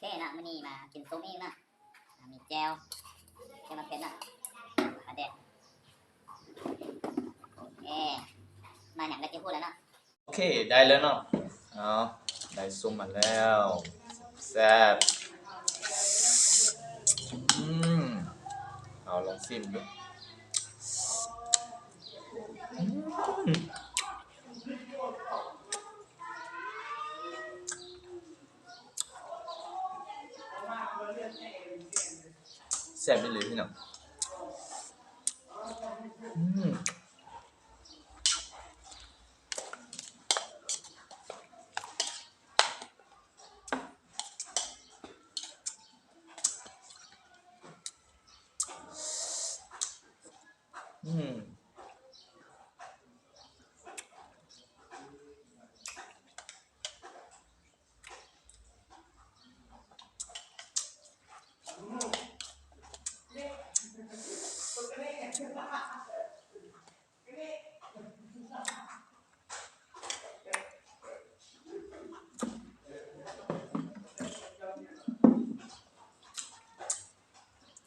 Teb na, maj nij mas kis xub mib na, mis cau, cau mas phem na. Qhov tias, maj nyam nqa cia huj lawm na. Ok, dai lawm no. Dai xub mas lawm. Sab. Hau loo xim lawm. Sab li li no.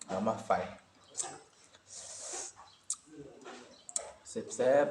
Los maj fais. Xeb xeb.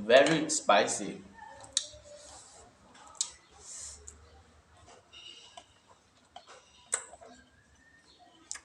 Very spicy.